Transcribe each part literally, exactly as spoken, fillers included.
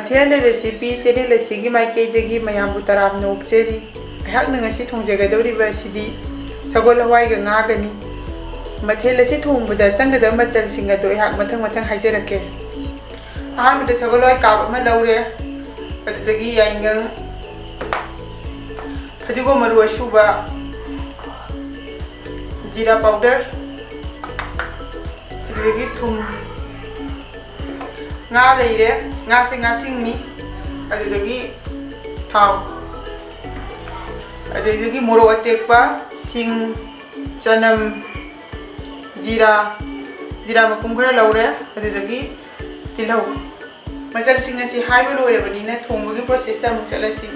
ꯃꯊꯦꯜ recipe channel ꯑꯁꯤꯒꯤ ꯃꯥꯏꯀꯩꯗꯒꯤ ꯃꯌꯥꯝꯕꯨ ꯇꯔꯥꯝꯅ ꯑꯣꯛꯆꯔꯤ꯫ ꯑꯩꯍꯥꯛꯅ ꯉꯁꯤ ꯊꯣꯡꯖꯒꯗꯧꯔꯤꯕ ꯑꯁꯤꯗꯤ ꯁꯒꯣꯜ ꯍꯋꯥꯏꯒ ꯉꯥꯒꯅꯤ꯫ ꯃꯊꯦꯜ ꯑꯁꯤ ꯊꯣꯡꯕꯗ ꯆꯪꯒꯗꯕ ꯃꯆꯜꯁꯤꯡ ꯑꯗꯨ ꯑꯩꯍꯥꯛ ꯃꯊꯪ ꯃꯊꯪ ꯍꯥꯏꯖꯔꯛꯀꯦ꯫ ꯑꯍꯥꯟꯕꯗ ꯁꯒꯣꯜ ꯍꯋꯥꯏ ꯀꯥꯞ ꯑꯃ ꯂꯧꯔꯦ, ꯑꯗꯨꯗꯒꯤ ꯌꯥꯏꯉꯪ, ꯐꯗꯤꯒꯣꯝ ꯃꯔꯨ ꯑꯁꯨꯕ, ꯖꯤꯔꯥ ꯄꯥꯎꯗꯔ, ꯑꯗꯨꯗꯒꯤ ꯊꯨꯝ, ꯉꯥ ꯂꯩꯔꯦ, ꯉꯥꯁꯦ ꯉꯥꯁꯤꯡꯅꯤ, ꯑꯗꯨꯗꯒꯤ ꯊꯥꯎ, ꯑꯗꯨꯗꯒꯤ ꯃꯣꯔꯣꯛ ꯑꯇꯦꯛꯄ, ꯁꯤꯡ, ꯆꯅꯝ, ꯖꯤꯔꯥ, ꯖꯤꯔꯥ ꯃꯄꯨꯝ ꯈꯔ ꯂꯧꯔꯦ, ꯑꯗꯨꯗꯒꯤ ꯇꯤꯜꯍꯧ꯫ ꯃꯆꯜꯁꯤꯡ ꯑꯁꯤ ꯍꯥꯏꯕ ꯂꯣꯏꯔꯕꯅꯤꯅ ꯊꯣꯡꯕꯒꯤ ꯄ꯭ꯔꯣꯁꯦꯁꯇ ꯑꯃꯨꯛ ꯆꯠꯂꯁꯤ꯫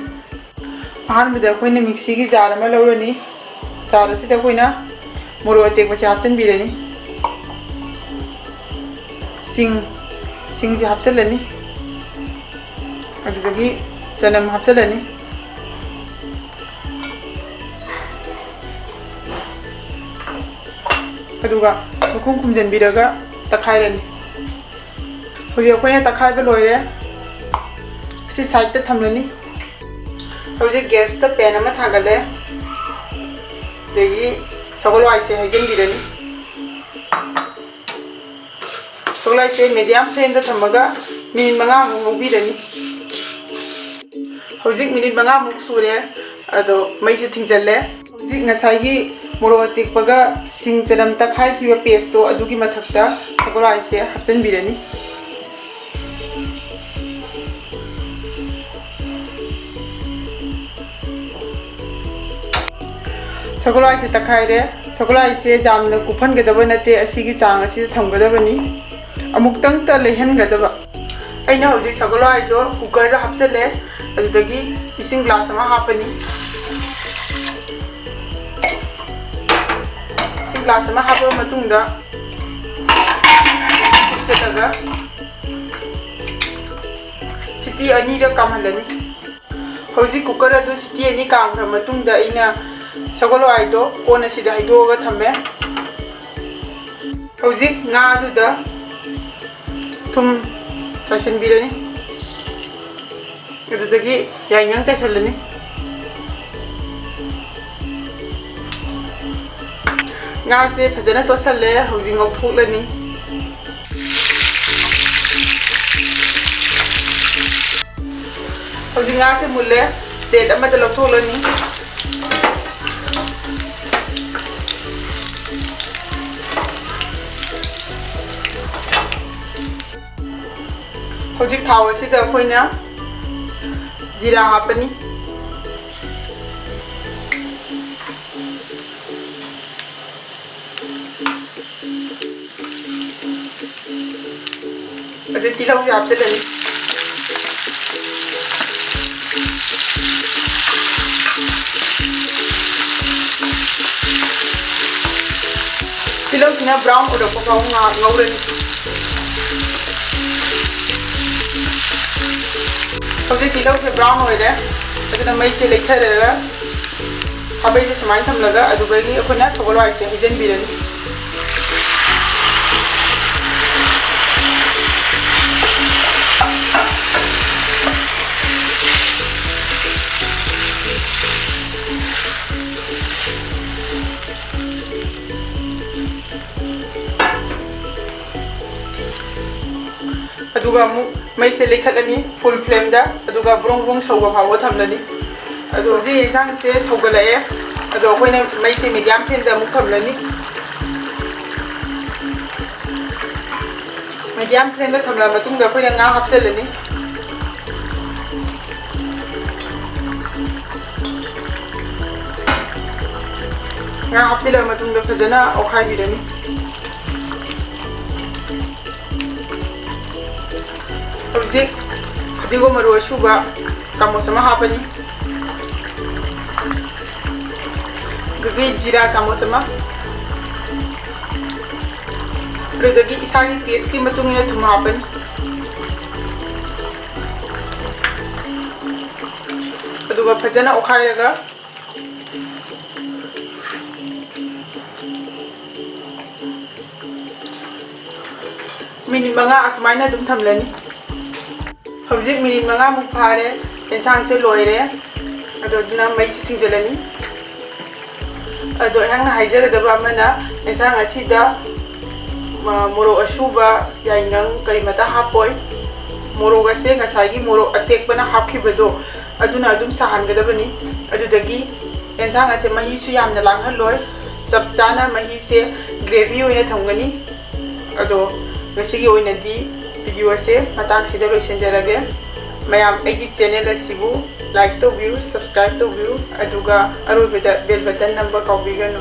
ꯑꯍꯥꯟꯕꯗ ꯑꯩꯈꯣꯏꯅ ꯃꯤꯛꯁꯤꯒꯤ ꯖꯥꯔ ꯑꯃ ꯂꯧꯔꯅꯤ꯫ ꯖꯥꯔ ꯑꯁꯤꯗ ꯑꯩꯈꯣꯏꯅ ꯃꯣꯔꯣꯛ ꯑꯇꯦꯛꯄꯁꯦ ꯍꯥꯞꯆꯤꯟꯕꯤꯔꯅꯤ꯫ ꯁꯤꯡ, ꯁꯤꯡꯁꯦ ꯍꯥꯞꯆꯤꯜꯂꯅꯤ꯫ ꯑꯗꯨꯗꯒꯤ ꯆꯅꯝ ꯍꯥꯞꯆꯤꯜꯂꯅꯤ꯫ ꯑꯗꯨꯒ ꯃꯈꯨꯝ ꯈꯨꯝꯖꯤꯟꯕꯤꯔꯒ ꯇꯛꯈꯥꯏꯔꯅꯤ꯫ ꯍꯧꯖꯤꯛ ꯑꯩꯈꯣꯏꯅ ꯇꯛꯈꯥꯏꯕ ꯂꯣꯏꯔꯦ꯫ ꯑꯁꯤ ꯁꯥꯏꯠꯇ ꯊꯝꯂꯅꯤ꯫ ꯍꯧꯖꯤꯛ ꯒ꯭ꯌꯥꯁꯇ ꯄꯦꯟ ꯑꯃ ꯊꯥꯡꯒꯠꯂꯦ꯫ ꯑꯗꯒꯤ ꯁꯒꯣꯜ ꯍꯋꯥꯏꯁꯦ ꯍꯩꯖꯤꯟꯕꯤꯔꯅꯤ꯫ ꯁꯒꯣꯜ ꯍꯋꯥꯏꯁꯦ ꯃꯦꯗꯤꯌꯝ ꯐ꯭ꯂꯦꯝꯗ ꯊꯝꯃꯒ ꯃꯤꯅꯤꯠ ꯃꯉꯥꯃꯨꯛ ꯉꯧꯕꯤꯔꯅꯤ꯫ ꯍꯧꯖꯤꯛ ꯃꯤꯅꯤꯠ ꯃꯉꯥꯃꯨꯛ ꯁꯨꯔꯦ, ꯑꯗꯣ ꯃꯩꯁꯦ ꯊꯤꯡꯖꯤꯜꯂꯦ꯫ ꯍꯧꯖꯤꯛ ꯉꯁꯥꯏꯒꯤ ꯃꯣꯔꯣꯛ ꯑꯇꯦꯛꯄꯒ ꯁꯤꯡ ꯆꯅꯝ ꯇꯛꯈꯥꯏꯈꯤꯕ ꯄꯦꯁꯇꯣ ꯑꯗꯨꯒꯤ ꯃꯊꯛꯇ ꯁꯒꯣꯜ ꯍꯋꯥꯏꯁꯦ ꯍꯥꯞꯆꯤꯟꯕꯤꯔꯅꯤ꯫ ꯁꯒꯣꯜ ꯍꯋꯥꯏꯁꯦ ꯇꯛꯈꯥꯏꯔꯦ꯫ ꯁꯒꯣꯜ ꯍꯋꯥꯏꯁꯦ ꯌꯥꯝꯅ ꯀꯨꯞꯍꯟꯒꯗꯕ ꯅꯠꯇꯦ, ꯑꯁꯤꯒꯤ ꯆꯥꯡ ꯑꯁꯤꯗ ꯊꯝꯒꯗꯕꯅꯤ꯫ ꯑꯃꯨꯛꯇꯪꯇ ꯂꯩꯍꯟꯒꯗꯕ꯫ ꯑꯩꯅ ꯍꯧꯖꯤꯛ ꯁꯒꯣꯜ ꯍꯋꯥꯏꯗꯣ ꯀꯨꯀꯔꯗ ꯍꯥꯞꯆꯤꯜꯂꯦ꯫ ꯑꯗꯨꯗꯒꯤ ꯏꯁꯤꯡ ꯒ꯭ꯂꯥꯁ ꯑꯃ ꯍꯥꯞꯄꯅꯤ꯫ ꯏꯁꯤꯡ ꯒ꯭ꯂꯥꯁ ꯑꯃ ꯍꯥꯞꯄ ꯃꯇꯨꯡꯗ ꯀꯨꯞꯁꯜꯂꯒ ꯁꯤꯇꯤ ꯑꯅꯤꯔꯛ ꯀꯥꯝꯍꯜꯂꯅꯤ꯫ ꯍꯧꯖꯤꯛ ꯀꯨꯀꯔ ꯑꯗꯨ ꯁꯤꯇꯤ ꯑꯅꯤ ꯀꯥꯝꯈ꯭ꯔ ꯃꯇꯨꯡꯗ ꯑꯩꯅ ꯁꯒꯣꯜ ꯍꯋꯥꯏꯗꯣ ꯀꯣꯟ ꯑꯁꯤꯗ ꯍꯩꯗꯣꯛꯑꯒ ꯊꯝꯃꯦ꯫ ꯍꯧꯖꯤꯛ ꯉꯥꯗꯨꯗ ꯊꯨꯝ ꯆꯥꯏꯁꯤꯟꯕꯤꯔꯅꯤ꯫ ꯑꯗꯨꯗꯒꯤ ꯌꯥꯏꯉꯪ ꯆꯥꯏꯁꯤꯜꯂꯅꯤ꯫ ꯉꯥꯁꯦ ꯐꯖꯅ ꯇꯣꯠꯁꯜꯂꯦ, ꯍꯧꯖꯤꯛ ꯉꯧꯊꯣꯛꯂꯅꯤ꯫ ꯍꯧꯖꯤꯛ ꯉꯥꯁꯦ ꯃꯨꯜꯂꯦ, ꯄ꯭ꯂꯦꯠ ꯑꯃꯗ ꯂꯧꯊꯣꯛꯂꯅꯤ꯫ ꯍꯧꯖꯤꯛ ꯊꯥꯎ ꯑꯁꯤꯗ ꯑꯩꯈꯣꯏꯅ ꯖꯤꯔꯥ ꯍꯥꯞꯄꯅꯤ꯫ ꯑꯗꯨ ꯇꯤꯜꯍꯧꯁꯦ ꯍꯥꯞꯆꯤꯜꯂꯅꯤ꯫ ꯇꯤꯜꯍꯧꯁꯤꯅ ꯕ꯭ꯔꯥꯎꯟ ꯑꯣꯏꯔꯛꯄ ꯐꯥꯎ ꯉꯥꯏꯍꯥꯛ ꯉꯧꯔꯅꯤ꯫ ꯍꯧꯖꯤꯛ ꯇꯤꯜꯍꯧꯁꯦ ꯕ꯭ꯔꯥꯎꯟ ꯑꯣꯏꯔꯦ, ꯑꯗꯨꯅ ꯃꯩꯁꯦ ꯂꯩꯊꯔꯒ ꯈꯥꯕꯩꯁꯦ ꯁꯨꯃꯥꯏꯅ ꯊꯝꯂꯒ ꯑꯗꯨꯗꯒꯤ ꯑꯩꯈꯣꯏꯅ ꯁꯒꯣꯜ ꯍꯋꯥꯏꯁꯦ ꯍꯩꯖꯤꯟꯕꯤꯔꯅꯤ꯫ ꯑꯗꯨꯒ ꯑꯃꯨꯛ ꯃꯩꯁꯦ ꯂꯩꯈꯠꯂꯅꯤ ꯐꯨꯜ ꯐ꯭ꯂꯦꯝꯗ, ꯑꯗꯨꯒ ꯕ꯭ꯔꯣꯡ ꯕ꯭ꯔꯣꯡ ꯁꯧꯕ ꯐꯥꯎꯕ ꯊꯝꯂꯅꯤ꯫ ꯑꯗꯣ ꯍꯧꯖꯤꯛ ꯌꯦꯟꯁꯥꯡꯁꯦ ꯁꯧꯒꯠꯂꯛꯑꯦ, ꯑꯗꯣ ꯑꯩꯈꯣꯏꯅ ꯃꯩꯁꯦ ꯃꯤꯗꯤꯌꯝ ꯐ꯭ꯂꯦꯝꯗ ꯑꯃꯨꯛ ꯊꯝꯂꯅꯤ꯫ ꯃꯤꯗꯤꯌꯝ ꯐ꯭ꯂꯦꯝꯗ ꯊꯝꯂꯕ ꯃꯇꯨꯡꯗ ꯑꯩꯈꯣꯏꯅ ꯉꯥ ꯍꯥꯞꯆꯤꯜꯂꯅꯤ꯫ ꯉꯥ ꯍꯥꯞꯆꯤꯜꯂꯕ ꯃꯇꯨꯡꯗ ꯐꯖꯅ ꯑꯣꯠꯈꯥꯏꯕꯤꯔꯅꯤ꯫ ꯍꯧꯖꯤꯛ ꯐꯗꯤꯒꯣꯝ ꯃꯔꯨ ꯑꯁꯨꯕ ꯆꯥꯃꯁ ꯑꯃ ꯍꯥꯞꯄꯅꯤ꯫ ꯑꯗꯒꯤ ꯖꯤꯔꯥ ꯆꯥꯃꯁ ꯑꯃ, ꯑꯗꯨꯗꯒꯤ ꯏꯁꯥꯒꯤ ꯇꯦꯁꯀꯤ ꯃꯇꯨꯡ ꯏꯟꯅ ꯊꯨꯝ ꯍꯥꯞꯄꯅꯤ꯫ ꯑꯗꯨꯒ ꯐꯖꯅ ꯑꯣꯠꯈꯥꯏꯔꯒ ꯃꯤꯅꯤꯠ ꯃꯉꯥ ꯑꯁꯨꯃꯥꯏꯅ ꯑꯗꯨꯝ ꯊꯝꯂꯅꯤ꯫ ꯍꯧꯖꯤꯛ ꯃꯤꯅꯤꯠ ꯃꯉꯥꯃꯨꯛ ꯐꯥꯔꯦ, ꯑꯦꯟꯁꯥꯡꯁꯦ ꯂꯣꯏꯔꯦ꯫ ꯑꯗꯣ ꯑꯗꯨꯅ ꯃꯩꯁꯦ ꯊꯤꯡꯖꯤꯜꯂꯅꯤ꯫ ꯑꯗꯣ ꯑꯩꯍꯥꯛꯅ ꯍꯥꯏꯖꯒꯗꯕ ꯑꯃꯅ, ꯑꯦꯟꯁꯥꯡ ꯑꯁꯤꯗ ꯃ-, ꯃꯣꯔꯣꯛ ꯑꯁꯨꯕ, ꯌꯥꯏꯉꯪ ꯀꯔꯤꯃꯇ ꯍꯥꯞꯄꯣꯏ꯫ ꯃꯣꯔꯣꯛ ꯑꯁꯦ ꯉꯁꯥꯏꯒꯤ ꯃꯣꯔꯣꯛ ꯑꯇꯦꯛꯄꯅ ꯍꯥꯞꯈꯤꯕꯗꯣ, ꯑꯗꯨꯅ ꯑꯗꯨꯝ ꯁꯥꯍꯟꯒꯗꯕꯅꯤ꯫ ꯑꯗꯨꯗꯒꯤ ꯑꯦꯟꯁꯥꯡ ꯑꯁꯦ ꯃꯍꯤꯁꯨ ꯌꯥꯝꯅ ꯂꯥꯡꯍꯜꯂꯣꯏ, ꯆꯞ ꯆꯥꯅ ꯃꯍꯤꯁꯦ ꯒ꯭ꯔꯦꯚꯤ ꯑꯣꯏꯅ ꯊꯝꯒꯅꯤ꯫ ꯑꯗꯣ ꯉꯁꯤꯒꯤ ꯑꯣꯏꯅꯗꯤ ꯚꯤꯗꯤꯑꯣ ꯑꯁꯦ ꯃꯇꯥꯡꯁꯤꯗ ꯂꯣꯏꯁꯤꯟꯖꯔꯒꯦ꯫ ꯃꯌꯥꯝ ꯑꯩꯒꯤ ꯆꯦꯅꯦꯜ ꯑꯁꯤꯕꯨ ꯂꯥꯏꯛ ꯇꯧꯕꯤꯌꯨ, ꯁꯕꯁꯀ꯭ꯔꯥꯏꯕ ꯇꯧꯕꯤꯌꯨ, ꯑꯗꯨꯒ ꯑꯔꯣꯏꯕꯗ ꯕꯦꯜ ꯕꯇꯟ ꯅꯝꯕ ꯀꯥꯎꯕꯤꯒꯅꯨ꯫